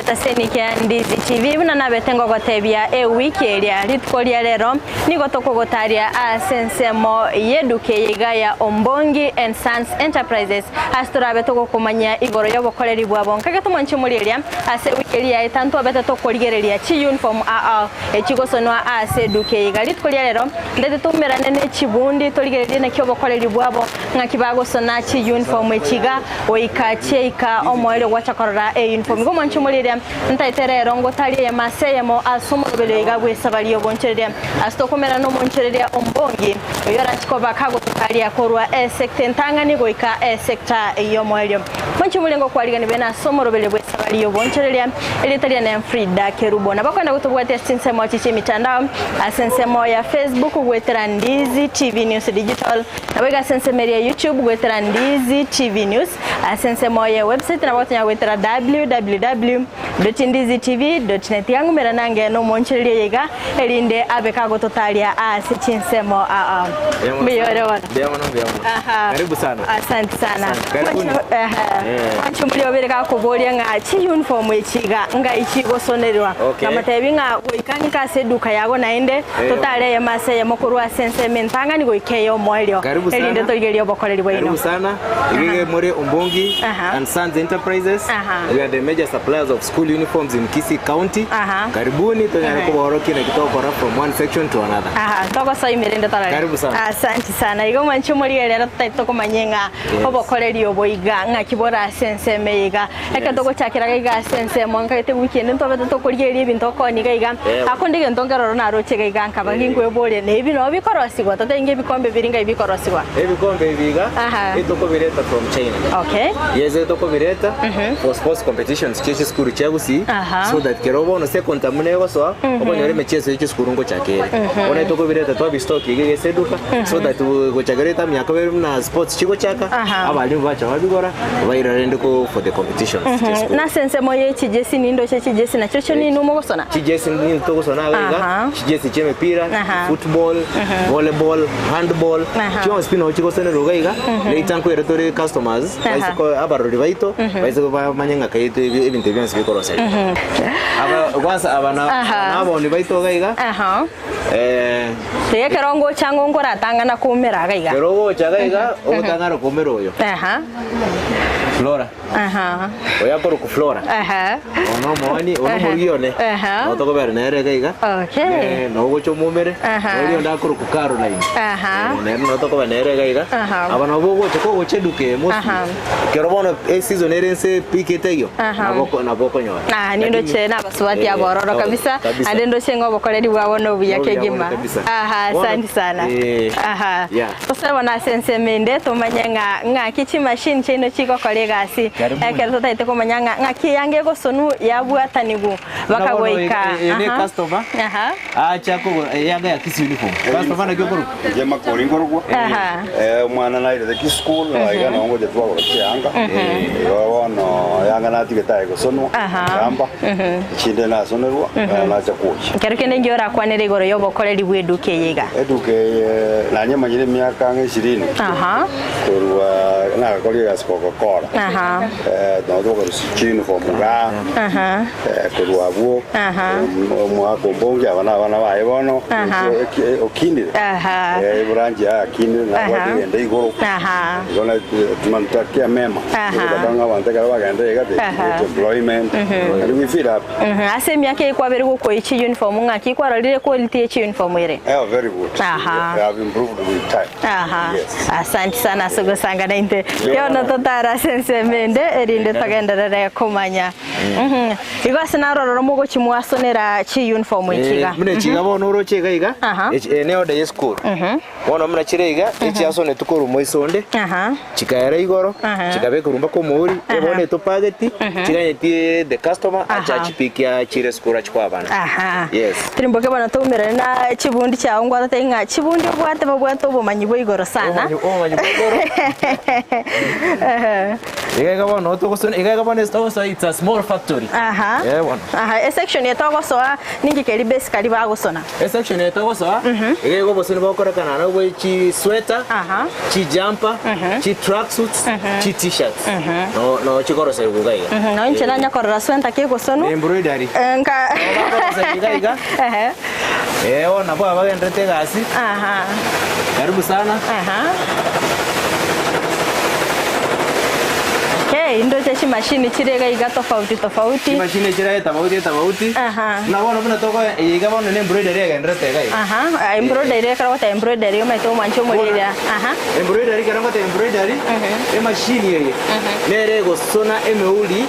egetaseni kia Ndizi TV buna nabete ngogotebia ewiki eria rituko ria rero nigo tokogotaria ase ensemo y'eduka eye iga ya Ombongi and Sons Enterprises ase torabe togokomanyia igoro y'obokoreri bwabo nkagete omwanchi omorieria ase ewiki eria yaeta ntwabete tokorigereria chiuniform aa echigosonwa ase eduka eye iga rituko ria rero ndete toumerane ne chibundi torigererie naki obokoreri bwabo ng'aki bagosona chiuniform echi iga Goika chiaika omoerio gwacha korora eyunifomu. Igo mwanche omoriria, ntaete rero ngotaria eyemo ase eyemo ase omoroberio iga bw'esabari y'obonchoreria, ase tokomerana nomonchoreria ombongi, oyio orache koba kagototaria korwa esecta entang'ani goika esecta y'omoerio. Mwanche omoria ngokwarigani bene ase omoroberio bw'esabari y'obonchoreria, erieta riane Frida Kerubo. Nabo kwenda gotobwatia ase chinsemo echi chi'emitandao, ase ensemo ya Facebook goetera Ndizi TV News Digital, Naboigo ase ensemo eria ya YouTube goetera Ndizi TV News, ase ensemo ye website nabo gotonyara goetera www.ndizitv.net. Iga ng'umera nange nomonchereria oyo iga erinde abe kagototaria ase chinsemo aa. Mbuya ore bono. Mbuya mono, mbuya mono. Aha. Karibu sana. Asante sana. Asante. Karibuni. Mwancho- ehe. Eh. Mwancho muri obere gakoboria ng'a chiuniform echi iga ngai chigosonerwa. Okay. Nkamotebi ng'a goika ng'ike ase eduka yago naende Totare eyemo ase eyemo korwa ase ensemo entang'ani goika ey'omoerio, Karibu sana. erinde torigererie obokoreri bwaino. Karibu sana. Igige muri Ombongi Aha. and Sons Enterprises. Aha. We are the major suppliers of school uniforms in Kisii County. Aha. Karibuni tonyare Aha. koborokia naki togokora from one section to another. Aha, togosoimera inde torore. Karibu sana. Asanti sana. Igo mwanche omorigereria rero totari tokomanya ng'a Yes. obokoreri obo iga ng'aki bore ase ensemo eye iga. Ekero Yes. togochakera iga ase ensemo nkagete wiki ende ntobete tokorigereria ebinto okoonia iga iga, Eeh. ako ndi egento nkeroro naroche iga iga nkaba Eh. ginkweboria na ebi nabo bikorosigwa totebie ng'a ebikombe biri ngai bikorosigwa. Ebikombe ebi iga Aha. etokobireta from China. Okay. Yes etokobireta for sports competitions chie chisukuru chia Gusii Aha. so that kero bono second term buna egosoa okonyora emicheso ye chisukuru ngochaka ere. Bono etokobireta twabistock iga iga ase eduka so that gochakera etamu ya kabere buna sports chigochaka Aha. abalimu bacha babigora Baira rende ko for the competitions chia school. Nase ensemo ye chijesi nindoche chijesi nachio chio ninwe mogosona? Chijesi ninwe togosona iga iga, Aha. chijesi chia emepira, Aha. football, volleyball, handball, Aha. chionsi pi nabo chigosonerwa iga iga, later nkoira tore customers, Aha. baise ko abarori baito, baise bamanye ng'a kai ebi ebinto ebi bionsi bikoroserigwa. Aba kwanza aba na Aha. na abaoni baito iga iga, Aha. eh, Tiga ekero ngocha ng'o nkoratang'ana koumera iga iga. ekero ogocha iga iga, ogotang'ana koumera oyo. Aha. Flora. Aha. Oyo akorokwa Flora. Aha. Ono omooni, ono omorugi one. Aha. Nabo tokobera nere iga iga. Okay. Eh, nabo ogocha omomere. Aha. Noria onde akorokwa Caroline. Aha. Eh, nere nabo tokoba nere iga iga. Aha. Aba nabo ogocha kogocha eduka eye mostly. Aha. Ekero bono eseason ere ense peak etaiyo, Aha. nabo oko- nabo okonyora. Ah, nindoche Lakini- nabasubati Eh, abororo oh, kabisa kabisa. ande ndoche ng'a obokoreri bwabo nobuya Nobuya kegima bore kabisa. aha Bono- asante sana Eh, aha yeah. Tosoe bono ase ensemo ende tomanye ng'a ng'aki chimachine chiaino chigokora egasi Karibuni. ekero totaete komanya ng'a ng'aki eyange egosonwa yabwataniwu Buna baka bono goika eye ne aha customer aha acha kogora eyanga ya Kisii uniform. Customer naki okorokwa? Inche makori nkorokwa Aha. Eh, omwana nairete kisukuru na iga nabo ngocha twagora chianga igo bono yanga natigete aye gosonwa Aha. yamba echinde nasonerwa bono nacha kwoyia Ekero kende inki orakwanere igoro y'obokoreri bw'eduka eye iga? Eduka eye nanyemanyire emiaka ang'e ishirini Aha. korwa nagakoria egasi Coca-Cola. Aha. Eh, nabo tokarusia chiuniform igaa Aha. eh, korwa abwo Aha. omwaka ombonge aba na abana baye bono Aha. eki- okinire Aha. Eh, eburanchi yaye akinire Aha. nabwate egende igoro Aha. igo na tunatakia mema Aha. Togotaka ng'a abanto ekero bagenda iga they Aha. create employment and we feel happy Mhm, Ase emiaka eye kwabere gokoyia chiuniform ng'aki kwarorire quality ye chiuniform ere? Yeah, very good. Aha. They have improved with time. Aha. Yes. Asante sana ase ogosanga naintwe. Yono totare ase ensemo ende erinde togenderere komanya. Mhm. Igo ase narororo mogochi mwasonera chiuniform echi iga. Eh, buna echi iga bono oroche iga iga, Aha. echi- eye ne order ye esukuru. Bono buna chire iga, echiasonetwe korwa moiso onde, Aha. chikaera igoro, Aha. chikabekwa mpaka omouri, Aha. bono etopageti, chiganyeti the customer ache Aha. achipikie achire esukuru achie koa abana. Aha. Yes. Tirimboke bono toumerane na chibundi chiao ngwatotebie ng'a chibundi obwate babwate obomanyi bwa igoro sana. Obomanyi obomanyi bwa igoro. Ehe. Iga iga bono togosona iga iga bono togosoa it's a small factory. Aha. Eh bono. Aha, esection eye togosoa ninki keri basically bagosona? Esection eye togosoa iga iga obosoni bokorekana nabwo bwe chi sweater, Aha. chi jumper, chi tracksuits, chi t-shirts. No no chikoroserigwa iga iga. Nonye inche nanya korora swenta kegosonwa. Ne embroidery. Eh, nka Bakoroseria iga iga. Ehe. Eh bono nabo abagenderete egasi. Aha. Karibu sana. Aha. Okay, ndoche chimashini chire iga iga tofauti tofauti. Chimashini chire etabauti etabauti. Aha. Buna bono buna toko eye iga bono ne embroidery egenderete iga iga. Aha, ah, embroidery ekero ogoteba embroidery omanyete omwanche omoriri aha. Embroidery ekero ngoteba embroidery, emashini eye nere egosona emeuri,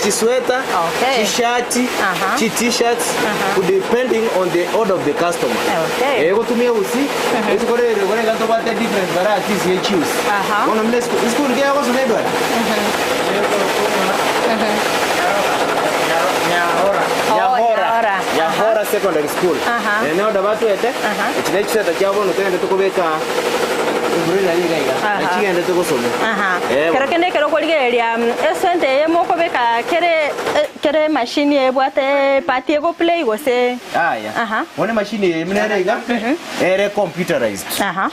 chisweta, Okay. chishati, Aha. chi t-shirts, depending on the order of the customer. Okay. Egotumia eusi, ase kore ere kore iga tobwate different varieties ye chiusi. Aha. Bono buna esukuru, esukuru nki egosoma Edward? Oh, Nyahora. Nyahora. Nyahora Secondary School. Aha. Eh, ne order batwete, Aha. echi ne chisweta chia bono togendete kobeka embroidery iga iga. Aha. Nachigendete gosoma. Aha. Eh, Kero kende ekero okorigereria eswenta eye mokobeka kere eh, kere emashini ebwate part egoplay gose Aya. Aha. Bono emashini eye buna ere iga, ere computerized. Aha.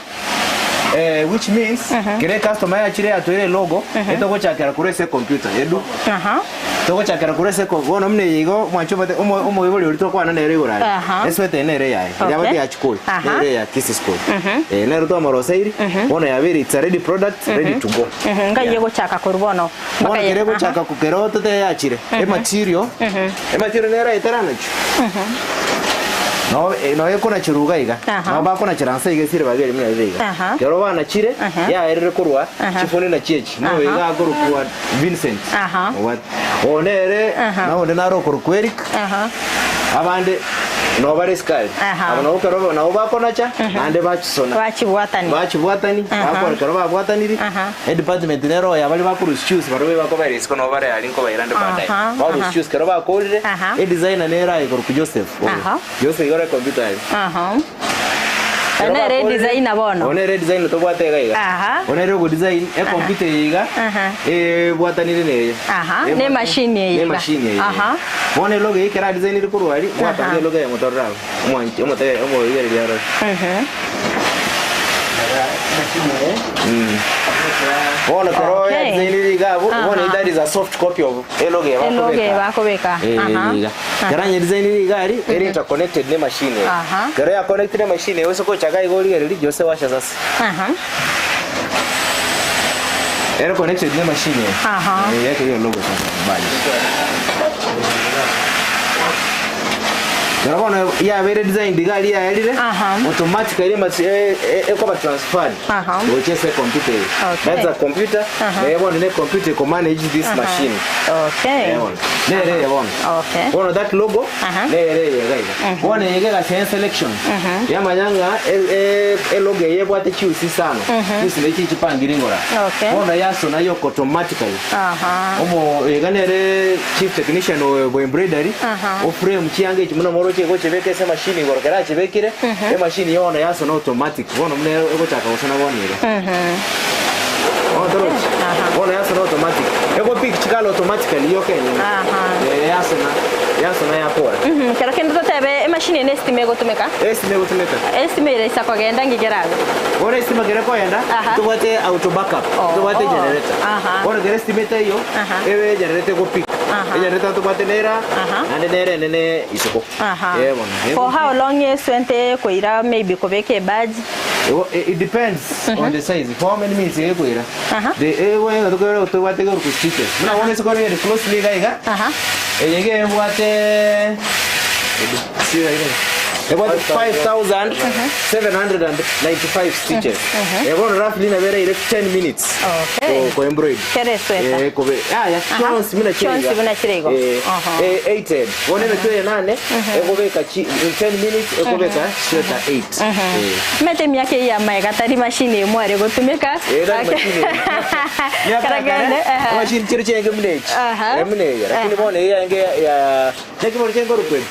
Eh, which means kere customer yachire yatwere logo etogochakera korwa ase computer edu Aha. togochakera korwa ase bono buna eye igo mwanche omanyete omo- omoibori oria tokwana nere igoro aria Aha. esweta eye nere eyaye Okay. yabate ya chikuri Aha. nere eya Kisii school eh, nero twamoroseiri bono yabeire it's a ready product ready to go Ngai Yeah. egochaka korwa bono. Bono Mpaka ye- kere aha. gochaka kero toteyachire ematerial ematerial nere etara nacho No eh, no ekonachera iga iga Aha. nabo bakonachera nse iga esire bagere buna rire iga Aha. kero banachire Aha. yaerire korwa Aha. chifuni nachi echi no Aha. iga akorokwa Vincent Aha. Obwate. Oyo nere Aha. na onde naro okorokwa Eric Aha. abande nabo bare esukari Aha. abo nabo kero nabo bakonacha naende bachisona Bachibwatani. bachibwatani Aha. bakora ekero babwataniri Aha. edepartment nero oyo abare bakorusia chiusi barobwo bakobaira isiko nabo bare aria nkobaira ande baadaye Aha, barusia aha. chiusi ekero bakorire Aha. edesigner nere aye korokwa Joseph oyo. Aha. Joseph igo ore computer aria Aha. Oyo nere edesigner bono. Oyo nere edesigner tobwate iga iga. Aha. Oyo nere ogodesign ecomputer eye iga Aha. ebwatanire neye. Aha, ne emachine eye Ne iga. emachine eye. Aha. Bono elogo eye ekero adesignire korwa aria, mwatanga elogo eye motorore abwo. Omwanchi omote omoigereria arore. Bono kero Okay. yadesignire iga abwo, Aha. bono that is a soft copy of elogo eye Elogo eye bakobeka. bakobeka. Eh, Aha. iga. Kero anyedesignire iga aria, ere interconnected ne emachine eye. Aha. Kero ya connected ne emachine eye, ase gochaka iga origereria, Jose washa sasa. Aha. Ere connected ne machine eye. Aha. Eh, yake hiyo logo sasa. Bali. Kero bono yabeire designed iga aria yaerire, Aha. automatically emasi- eh, eh, ekoba transferred. Aha. Gochia ase computer eye. Okay. That's a computer. Aha. Naye bono ne computer ekomanage this machine. Okay. Eh, bono. Nere eye bono. Okay. Bono that logo Aha. nere eye iga iga. Bono eye iga egasi selection. Yamanya ng'a e- e- elogo eye ebwate chiusi isano. Chiusi nachi chipangire igoro aa. Okay. Bono yasona yoka automatically. Aha. Omo iga nere chief technician o bwa embroidery Aha. o frame chianga echi buna moroche igo ochibeka ase emachine igoro ekero achibekire emachine yono yasona automatic bono buna egochaka gosona bono iga. Bono torochi? Aha. Bono yasona automatic. Ego pick chikala automatically yoka enyene. Aha. Eh, yasona yasona yakora. Kero kende totebe emachine eye nestima egotumeka. Estima egotumeka. Estima ere isa kogenda ng'ike erabe. Bono estima kere koenda, Aha. tobwate auto backup, Oh. tobwate generator. Aha. Bono kere estima etaiyo, Aha. ebe generator ego pick. Aha. Egenerator tobwate nera, Aha. naende nere enene isiko. Aha. Eh, bono. For how long eswente ekoira maybe kobeka ebadge? Ego- It it depends on the size. For how many minutes egokoira. Aha. The ego ego tokore tobwate goro stitches. Buna bono ase kore closely iga iga. Aha. Eye iga ebwate ebwate 5795 stitches. Eh, bono roughly nabere ire 10 minutes. Okay. Ko ko embroid. Kere esweta. Eh, kobe. Ah, ya chonsi mina chire. Chonsi buna chire igo. Eh, Aha. eh, 8 Bono emetwe eye nane ekobeka chi in 10 minutes ekobeka sweta 8. Eh. Mete emiaka eye ya magega tari machine eye mware gotumeka. Eh, tari machine eye. Miaka Kara ya kare, kende, ehe. machine chiri chenge buna echi. Aha. Eh, buna eye. Lakini bono eye yange ya naki bono chenge orokwe.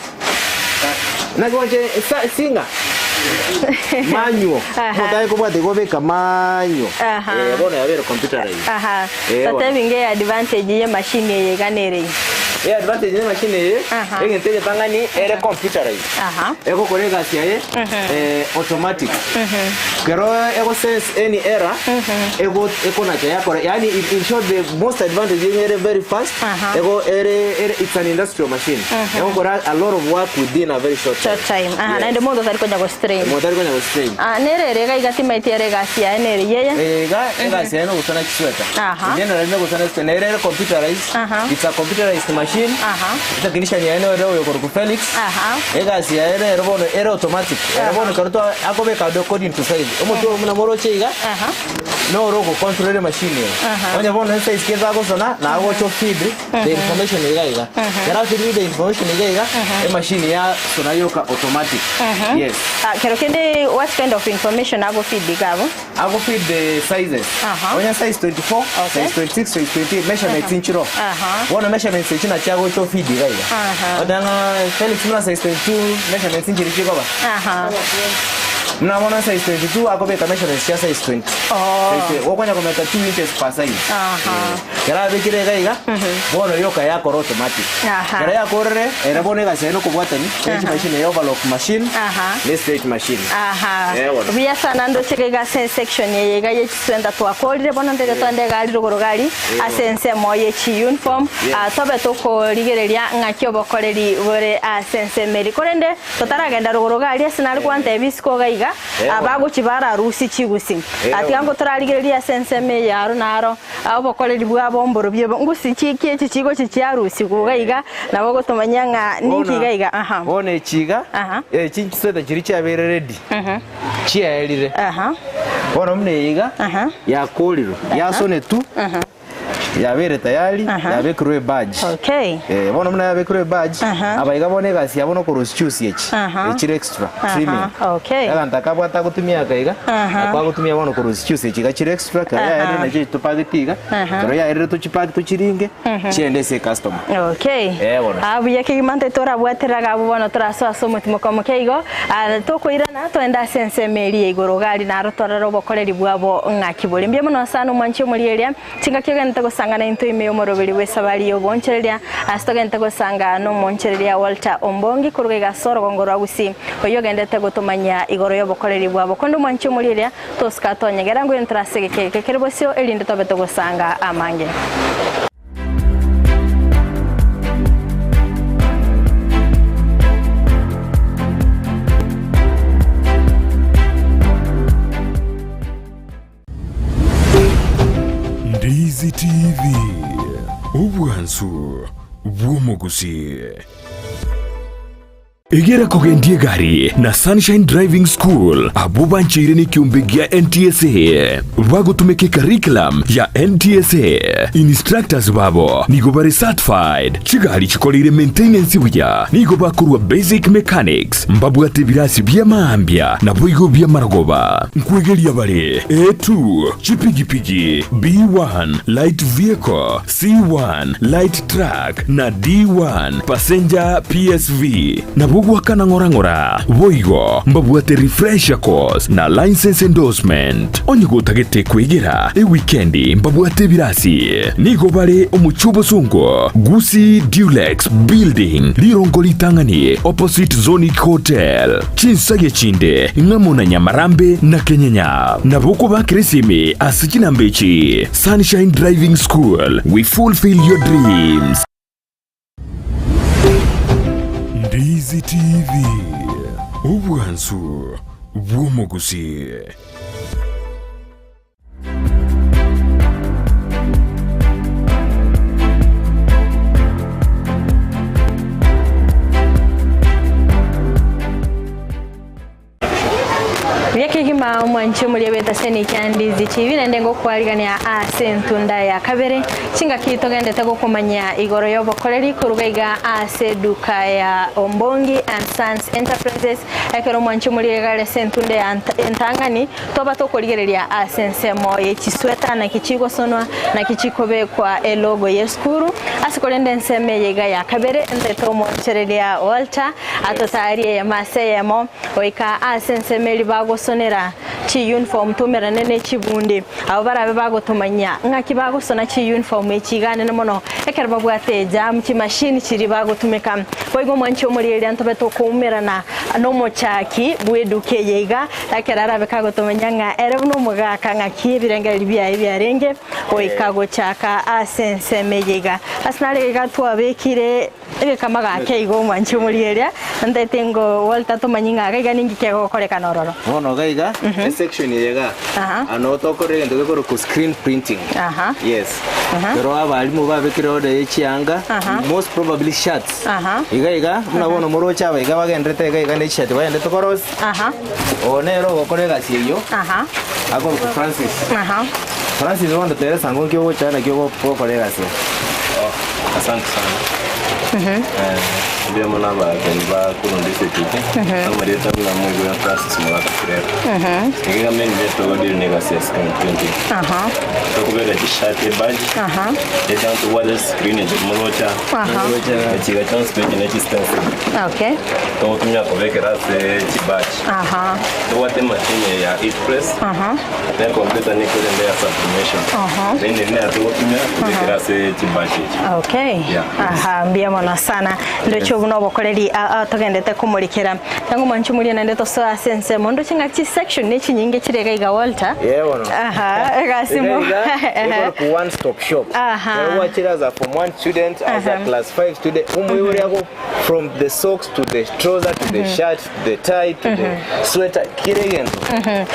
Naki bono chenge sa- singa. Manual. Aha. Omonto aye kobwata igo obeka manual. Aha. Eh, bono yabeire computerized. Aha. Eh, bono. Totebi ng'a eadvantage ye machine eye iga nere eye. Eadvantage ye machine eye, Aha. egento egetang'ani ere computerized. Aha. Egokora egasi yaye eh, automatic. Kero ego sense any error, ego ekonacha yakora. Yaani in, in short the most advantage eye ere very fast, Aha. ego ere, ere it's an industrial machine. Egokora a lot of work within a very short time. Short time. Aha, Yes. naende monto otari konya gostrain. Omonto tari konya gostrain. Ah, nere ere iga iga timaeti ere egasi yaye nere yeye. Eh, iga egasi yaye nogosona chisweta. Aha. Generally nogosona chisweta. Nere ere computerized. Aha. It's a computerized machine. Aha. Technician yaye nere oyo okorokwa Felix. Aha. Egasi yaye nere bono ere automatic. Ere bono ekero twa akobeka according to size. Omotwe oyo buna moroche iga. Aha. Noro ogocontrol emachine eye. Aha. Onye bono esize ki etagosona, naye ogocha ofeed the information iga iga. Ekero afeedire the information iga iga, emachine yasona yoka automatic. Yes. Ah, kero kende what kind of information agofeed iga abwo? Agofeed the sizes. Aha. Onye size 24, Okay. size 26, size 28, measurements inchiro. Aha. Bono measurements echi nachio agocha ofeed iga iga. Aha. Oteba ng'a Felix buna size 22 measurements inchiri chikoba. Aha. Buna bono size 22 akobeka measurements chia size 20. Oh. Size 20. Okonya komenta 2 inches per size. Aha. Ekero abekire iga iga, bono yoka yakora automatic. Aha. Ekero yakorire, ere bono egasi yaye nokobwatani, ne chimachine ya overlock machine, Aha. ne straight machine. Aha. Eh, bono. Buya sana ndoche iga ase section eye iga ye chiswenta twakorire bono ntete twende iga aria rogoro iga aria ase ensemo ye chiuniform Yes. Ah, tobe tokorigereria ng'aki obokoreri bore ase ensemo eria korende Totaragenda rogoro iga aria ase nare gwantebia isiko iga iga, abagochia bararusie chigusi. Tiga ngotorarigererie ase ensemo eye aro na aro, obokoreri bwabo mborobio obo. Ngusi chi ki echi chigochia chiarusigwa iga iga, nabo ogotomanyia ng'a ninki iga iga. Aha. Bono echi iga, Aha. echi chisweta chiria chiabeire ready, chiaerire. Aha. Bono buna eye iga, Aha. yakorirwe, yasonetwe, Yabeire tayari, Aha. yabekirwe ebadge. Okay. Eh, bono buna yabekirwe ebadge, Aha. abaiga bono egasi yabo nokorusia chiusi echi, Aha. echire extra, Aha, trimming. okay. Egento akabwate agotumia aka iga, Aha. nako agotumia bono korusia chiusi echi iga chire extra, ekero Aha. yaerire nachio topagete iga, Aha. ekero yaerire tochipake tochiringe, chiende ase ecustomer. Okay. Eh, bono. Ah, buya kegima nte torabwatera iga abwo bono torasoa ase omotimoko omoke igo, ah, tokoirana toende ase ensemo eria ya igoro iga aria naro torore obokoreri bwabo ng'aki bore. Mbuya mono sana omwanchi omorieria. Chingaki ogenderete gosangana intwe ime y'omoroberi bw'esabari y'oboonchoreria, ase togenderete gosanga nomoonchoreria Walter Ombongi korwa iga ase orogongo rwa Gusii, oyio ogenderete gotomanyia igoro y'obokoreri bwabo. Konde omwanchi omorieria, tosika tonyegera ngwenu tore ase egeka eke kere bosio, erinde tobe togosanga amange. Ndizi TV, obwansu bw'omogusii. Egera kogendia egari na Sunshine Driving School abwo bancheire nekiombe gia NTSA bagotumeka ecurriculum ya NTSA. Instructors babo nigo bare certified, chigari chikoreire maintenance buya, nigo bakorwa basic mechanics, mbabwate ebirasi bi'amaambia naboigo bi'amarogoba. Nkwegeria bare A2, chipigipigi, B1, light vehicle, C1, light truck, na D1, passenger PSV. Nabo goakana ng'ora ng'ora. Boigo mbabwate refresher course na license endorsement. Onye gotagete kwegera ewikendi mbabwate ebirasi. Nigo bare omochie obosongo, Gusii Dulux Building, rirongo ritang'ani opposite Zonic Hotel. Chinsagia chinde ng'amo na Nyamarambe na Kenyenya. Nabo okobakera esimi ase chinamba echi, Sunshine Driving School, we fulfill your dreams. Ndizi TV, obwansu bw'omogusii. Buya kegima omwanchi omoria bw'etaseni kia Ndizi TV naende ngokwarigania ase entunda ya kabere chingaki togendete gokomanya igoro y'obokoreri koruga iga ase eduka ya Ombongi and Sons. Sons Enterprises ekero omwanchi omorigia iga are ase entunde ya entang'ani toba tokorigereria ase ensemo ye chisweta naki chigosonwa naki chikobekwa elogo y'esukuru ase korende ensemo eye iga ya kabere ntete omwanchereria Walter atotarie eyemo ase eyemo goika ase ensemo eria bagosonera chiuniform toumerane ne chibundi. Abwo barabe bagotomanyia ng'aki bagosona chiuniform echi iga nene mono ekero babwate ejam, chimashini chiria bagotumeka. Boigo omwanchi omorieria ntobe tokoumerana nomochaki bw'eduka eye iga ekero arabe kagotomanyia ng'a ere buna omogaka ng'aki ebirengererio biaye biarenge goika gochaka ase ensemo eye iga. Ase nare iga twabekire Egekama gake igo omwanchi omorieria, ntaete ngo Walter tomanyi ng'a iga iga ninki kegokorekana ororo. Bono iga iga, esection eye iga, Aha. ano tokorera egento gekorokwa screen printing. Aha. Yes. Aha. Ekero abalimu babekire order ye chianga, Aha. most probably shirts. Aha. Iga iga, buna bono moroche aba iga bagenderete iga iga ne chishati bagendete korosia. Aha. Oyo nere ogokora egasi eyio, Aha. akorokwa Francis. Aha. Francis bono tere esango nki ogocha naki ogokora egasi eye. Asante sana. Mbuya mono abageni ba korwa district amarieta buna moigwe Francis Mogaka Kirera. Iga main gate ogodiri na egasi ya screen printing. Tokobeka chishati ebadge, echa tobwate screen echi morocha, echiga chionsi pe echi ne chistencil. Okay. Togotumia kobekera ase chibadge. Tobwate emachine eye ya heat press. Ne computer nigo erende ya sublimation. Then eri nero togotumia kobekera ase chibadge echi. Okay. Yeah. Aha, mbuya mono sana. Ndoche obu nobokoreri a- a togendete komorikera. Tango mwanche morie naende tosoe ase ensemo. Ndoche ng'a chisection ne chinyinge chire iga iga Walter. Yeah, bono. Aha, egasi mo. Iga iga, ekoroku one stop shop. Aha. Ekero gwachire as a form 1 student, as a class 5 student, omoibori ako from the socks to the trouser to the shirt to the tie to the sweater kera egento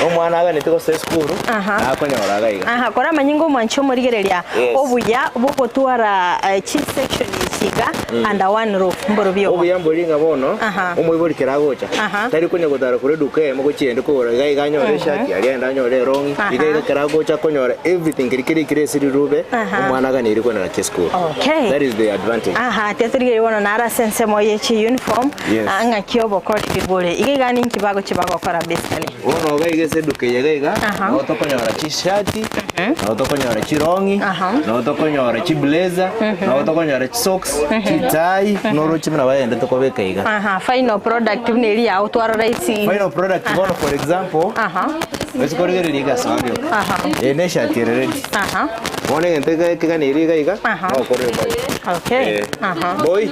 omwana aganete gosoa esukuru nakonyora iga iga. Aha, kora amanyinga omwanche omorigereria Yes. obuya bw'ogotwara eh, chisection echi iga under one roof mborobio obo. Obuya mbori ng'a bono Aha. omoibori kera agocha Aha. tari konya gotara korwa eduka eyemo gochia ende kogora iga iga anyore eshati aria aende anyore erong'i Aha. iga iga kera agocha akonyora everything keria kerikire ase rirube Aha. omwana aganeiri kogenda nakio esukuru. Okay. That is the advantage. Aha, tiatorigereria bono naro ase ensemo ye chiuniform Yes. ah, ng'aki obokoreri bore. Iga iga ninki bagochia bagokora basically. Bono iga iga ase eduka eye iga iga, Aha. nabo tokonyora chishati, nabo tokonyora chirong'i, Aha. nabo tokonyora chiblazer, nabo tokonyora chisocks, chitai, noroche buna baendete kobeka iga. Aha, final product buna eria yao twarora isi. Final product bono for example, Aha. ase korigereria iga ase abio. Aha. Eye ne eshati ere ready. Aha. Bono egento iga ekeganeri iga iga, Aha. nokorora ebagi. Okay. Eh. Aha. Boy.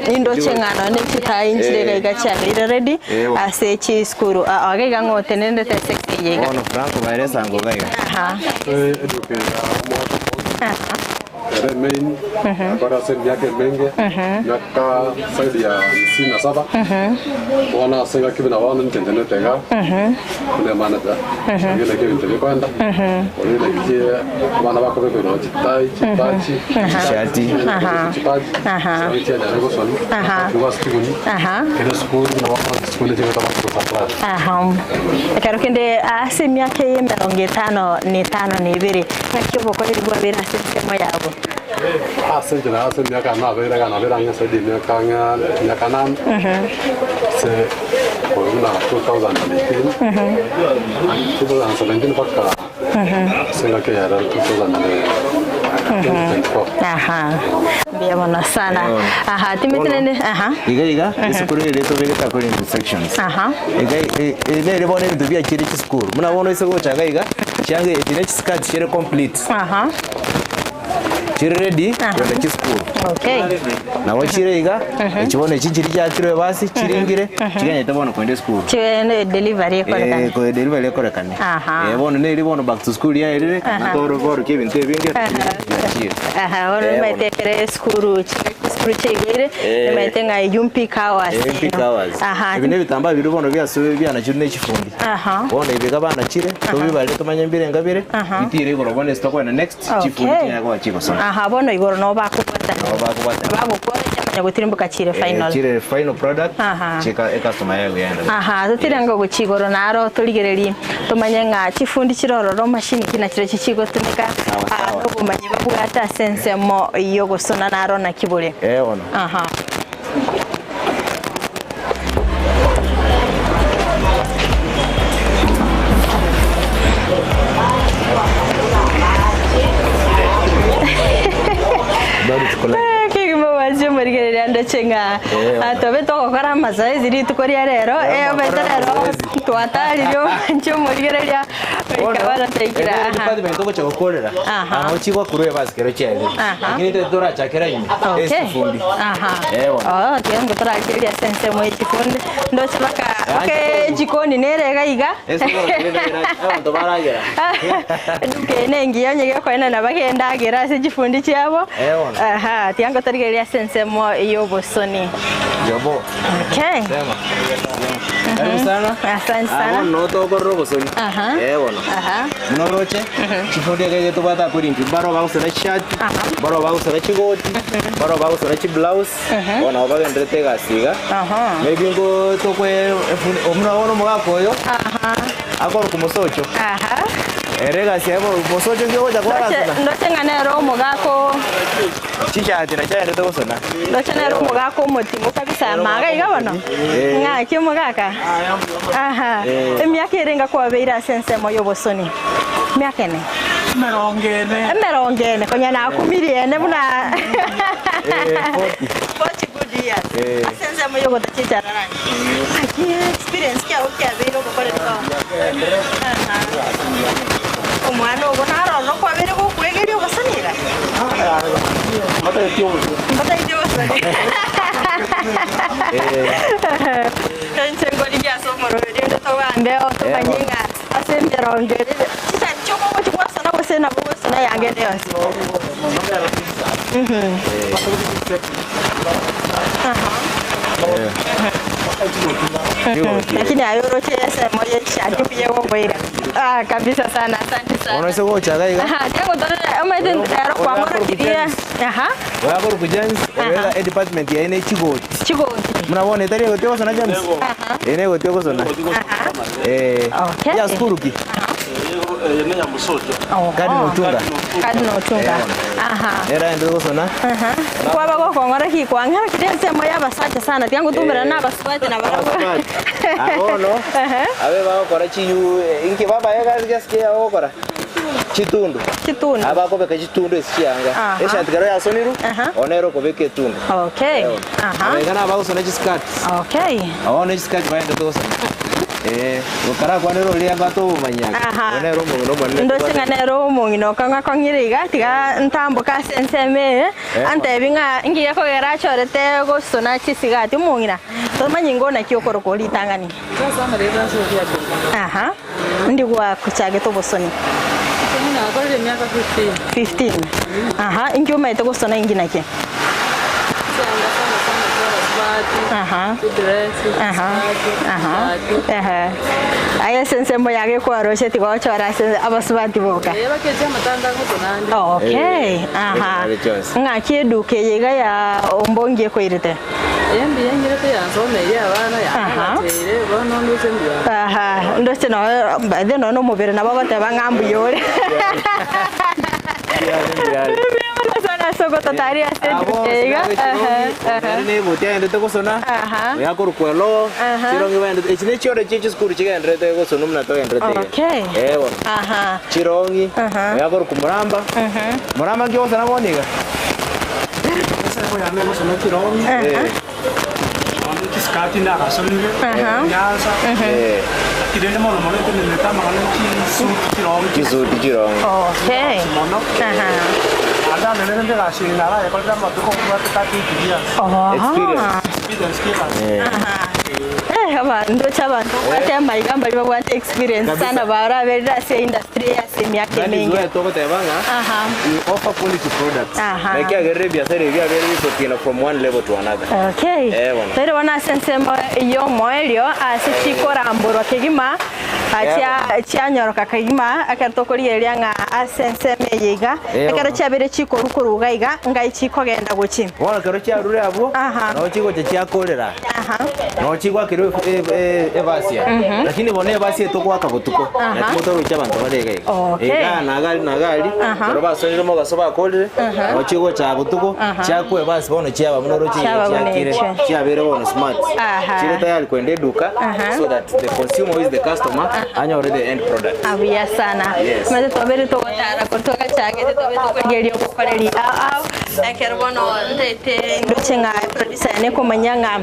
Nindoche ng'a nonye chitai nchire iga iga chiabeire ready Eh, bo. ase chisukuru. Ah, iga iga ng'o otenenete ase eye iga. Bono Franco baere esango iga iga. Aha. Eduka ya omwaka Aha. ere main akora ase emiaka emenge miaka zaidi ya hamsini na saba bono ase engaki buna bono ninche ntenenete iga buna emanager ekio nakio ebinto bikoenda oria naki abana bakobekwa nonye chitai chipachi Chishati. chipachi chianyare gosoni chigwase chiguni kera esukuru buna bono chisukuru nichigoeta bakogosupply. Aha. Ekero kende ase emiaka eye emerongo etano na etano na ebere, ng'aki obokoreri bwabeire ase ensemo yabo? Ase inche naye ase emiaka nabeire iga nabeire ang'e zaidi ya emiaka ang'e emiaka nane, ase korwa buna 2018, 2017 mpaka ase engaki eye ya rero 2024. Aha. Mbuya mono sana. Aha, timete Bono, nende aha. Iga iga, esukuru ere tobegete according to sections. Aha. Iga ere nere bono ebinto biachire chisukuru. Buna bono ase gocha iga iga, chianga echi ne chiskirt chire complete. Aha. Chire ready kogenda chisukuru. Okay. Nabo chire iga, echi bono echi nchiri chiakirwe ebasi, chiringire, chiganyete bono kogenda esukuru. Chibe delivery ekorekane. Eh, ko delivery ekorekane. Aha. Eh, bono neri bono back to school yaerire, natoro borokia ebinto ebinge, biachire. Aha, bono Eh, nimaete ekere esukuru chisukuru chiaigoire, Eh. nimaete ng'a eyio mpeak hours. Eh, peak hours. Aha. Ebi nebitambaa biria bono biasoe bianachirwe ne chifundi. Aha. Bono ebi iga banachire, tobibare tomanye mbirenga bire, Aha. bitire igoro bono ase tokoenda next, chifundi Okay. chinyare koba chigosona. Aha, bono igoro nabo bakobwatana. Nabo bakobwatana. Bagokora chiamanya gotirimboka chire Eh, final. chire final product, Aha. chika ecustomer yaye goyenda. Aha, totirenga gochia igoro naro torigererie tomanye ng'a chifundi chire ororo machine ki nachirochio chigotumeka Sawa, ah, sawa. nobomanyi babwate ase ensemo yogosona naro naki bore. Eh, bono. Aha. Mwakora amazoezi rituko ria rero, Eh, omanyete mwakora rero amazoezi. twatarire omoanche omorigereria goika bono toikire Ere aha. department ogocha gokorera Aha. aho chigwakurwa ebasi kero chiaerire Aha. lakini intwe torachakera ime Okay. ase chifundi Aha. Eh, bono. Oh, tiga ngo torakeria ase ensemo ye chifundi. Ndoche baka baka ejikoni nere iga iga. Ase abanto baragera Eduka eye nengiya onye gekoenana baka endagera ase chifundi chiabo. Eh, bono. Aha, tiga ngo torigererie ase ensemo y'obosoni. Jobo. Okay. Sema. Karibu sana. Asante sana. Ah, bono tokorora obosoni. Aha. Eh, bono. Aha. Muno roche, chifundi eke getobwate akori intwe, mbaro bagosona chishati, mbaro bagosona chigoti, mbaro bagosona chiblouse, bono nabo bagenderete egasi iga. Aha. Maybe ngo tokwe efundi- omuna bono omogaka oyo, Aha. akoroka omosocho. Aha. Ere egasi yaye bono, mosocho nki ogocha Ndoche kwarasona? ndoche ng'a nere omogaka o Chishati nachio aendete gosona. ndoche nere omogaka omotimo kabisa Nere maga iga omogaka bono. omotimo. Eh. Ng'aki omogaka? Aha. Eh. Emiaka ere enga kwabeire ase ensemo y'obosoni? Emiaka ene? Emerongo ene. Emerongo ene, konya nakumirie ene buna Eh, 40. 40 good years. Eh. Ase ensemo y'ogotachichana nani? Ng'aki experience kiago kiabeire ogokora ebikao? Aha. Omwana ogo naro ororo kwabeire gokwegeria obosani iga? Mbatageti obosani. Mbatageti obosani. Inche nkorigia ase omoroberi onde togambe otomanye ng'a ase emerongo ere chisani chiokogochi gwasona gose nabo ogosona eanga ende yonsi. Lakini aye oroche esemo ye chishati mbuya egokoira. Ah, kabisa sana, asante sana. Bono ase gocha iga iga. Aha, tiagotorera omanyete ero kwamorokirie. Aha, Oyo akorokwa James, oyo iga edepartment yaye ne chigoti. chigoti. Buna bono etari egoti ogosona James? Eye ne egoti ogosona. Eh, Okay. ya sukuru ki? Eye ne ya musocho. Cardinal Otunga. Cardinal Otunga. Aha. Nere aendete gosona. Aha. Kwaba gokong'ora ki kwang'era kiri ensemo ya abasacha sana tiga ngotumerana na abasubati na barabwo. Ah, bono abe bagokora chiyu inki babaye egasi gasi ki bagokora chitundu Chitundu. abakobeka chitundu ase chianga Aha. eshati kero yasonirwe Aha. bono ere okobeka etundu Okay. Aha. Abaiga nabagosona chiskirt Okay. abo ne chiskirt baendete gosona Eh, gokarakwanera oria anga tobomanyaka Aha. bono ere omong'ina omonene Ndoche ng'a nere omong'ina okang'a kong'ire iga tiga ntamboke ase ensemo eye antebi ng'a ngiya kogera achorete gosona chisigati omong'ina tomanyi ng'o naki okorokwa ritang'ani. Aha ndi gwakochagete obosoni? 15 aha inki omaete gosona inki naki? Aha. Aha. Aha. Ehe. Aye ase ensemo yage kwaroche tiga ochora ase abasubati boka. Okay. Eh, Aha. eh, chonsi. Ng'aki eduka eye iga ya ombongi ekoirete? Aha. Aha. Ndoche noe by the way nonya omobere nabo ogoteba ng'a mbuya ore. Mbuya sana ase ogototaria ase Abo eduka eye iga. Aha. Aha. nere nebuti aendete gosona Aha. oyo akorokwa elo Aha. chirongi baendete echi nechiore chie chisukuru chigenderete gosona buna togenderete iga Okay. Eh bono Aha. chirongi Aha. oyo akorokwa muramba muramba nki ogosona bono iga Ensemo yane egosona chirongi, Eh, nonya chisikati nagasonire, Aha. nyansa, eh, lakini rende mono mono ntenenete amang'ana chisuti chirongi chisuti chirongi Okay. mono. Aha. Naende anene rende egasi eye narayekorire amatuko obwate 38 years. Oho. Experience. Experience ki egasi. Eh, abanto abanto babwate amaiga mbari babwate experience Kabisa. sana baraberire ase industry ase emiaka That is emenge. why togoteba ng'a Aha. we offer quality products. Aha. Na ekiagerire ebiasara ebi biabeire bigokina from one level to another. Okay. Eh, bono. Toire bono ase ensemo y'omoerio ase chikoramborwa kegima ah, Eh, chia chianyoroka kegima ekero tokorigereria ng'a ase ensemo eye iga Eh, ekero bono. chiabeire chikoru koruga iga ngai chikogenda gochia. Bono ekero chiarure abwo, Aha. nabo chigocha chiakorera. Aha. Nabo chigwakerwa ebasia. Lakini bono ebasia etogoaka botuko. Aha. Naki motoroche abanto bare iga iga. Okay. Igaa na gari na gari, Aha. ekero basoire mogaso bakorire, nabo chigocha botuko, chiakwa ebasi bono chiaba buna oroche iga Chiaba buna chiakire, eche. chiabeire bono smart. Aha. Chire tayari kwenda eduka, Aha. so that the consumer who is the customer, Anyore the end product. Abuya sana. Yes. Maze twabere togotara kori twagachagete tobe tokorigereria obokoreri ao ao ekero bono ntaete ndoche ng'a producer yane komanya ng'a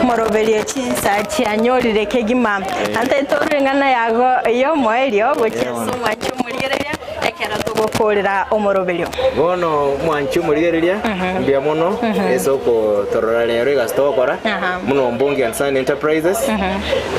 moroberio chinsa chianyorire kegima. Ntaete orure eng'ana yago yomoerio gochia ase omwanchi omorigereria ekero togokorera omoroberio. Bono mwanche omorigereria, mbuya mono ase okotorora rero egasi togokora buna Ombongi and Son Enterprises.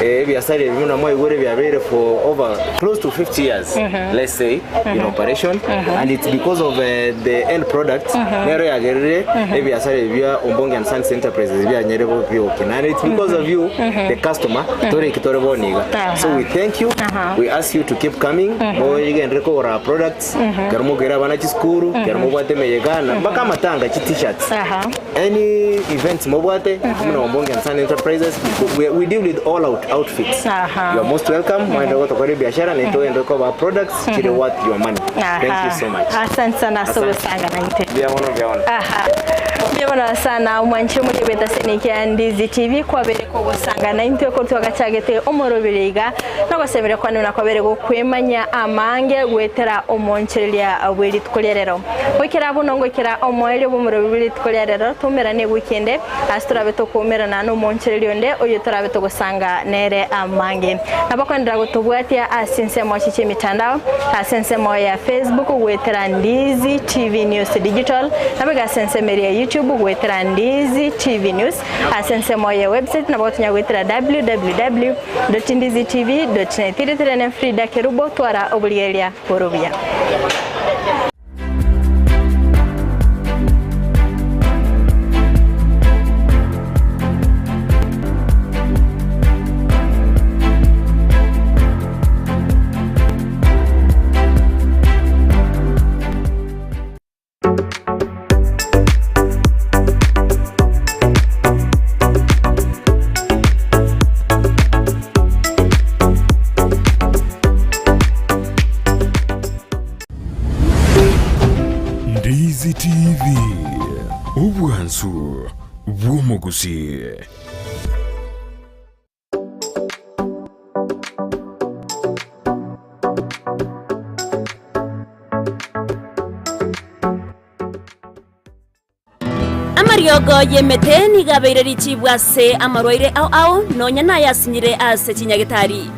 Ebiasara ebi buna mwaigure biabeire for over close to 50 years let's say in operation and it's because of the end product nero yagerire ebiasara ebi bia Ombongi and Sons Enterprises bianyare bigokina and it's because of you the customer tore eki tore bono iga. So we thank you, we ask you to keep coming mogenderere kogora our products ekero mokoira abana chisukuru, ekero mobwate emeyega na mpaka amatanga chi t-shirts. Any events mobwate buna Ombongi and Son Enterprises we, we deal with all out outfits. You are most welcome moende gotokora ebiashara naintwe togenderere kobaa products chire worth your money. Thank you so much. Asante sana ase Asante. ogosanga naintwe. Mbuya mono, mbuya mono. Aha. Mbuya mono sana omwanche omori bw'etaseni kia Ndizi TV kwabere kogosanga naintwe korwa twagachagete omoroberi iga nogosemeria kwane buna kwabere gokwemanya amange goetera omoonchereria bwe rituko ria rero. Goikera abwo nongoikera omoerio bw'omoroberi bwe rituko ria rero toumerane ewiki ende ase torabe tokoumerana nomoonchereria onde oyio torabe togosanga nere amange. Nabo kwenderera gotobwatia ase ensemo echi chi'emitandao, ase ensemo ya Facebook goetera Ndizi TV News Digital, nabo iga ase ensemo eria ya YouTube goetera Ndizi TV News, ase ensemo ye website nabo gotonya goetera www.ndizitv.net. Riretera ne Frida Kerubo, twara oborigereria bore obuya. Ndizi TV, obwansu bw'omogusii. Amariogo y'emete nigo abeire richibu ase amarwaire ao ao, nonya nayasinyire ase chinyagetari.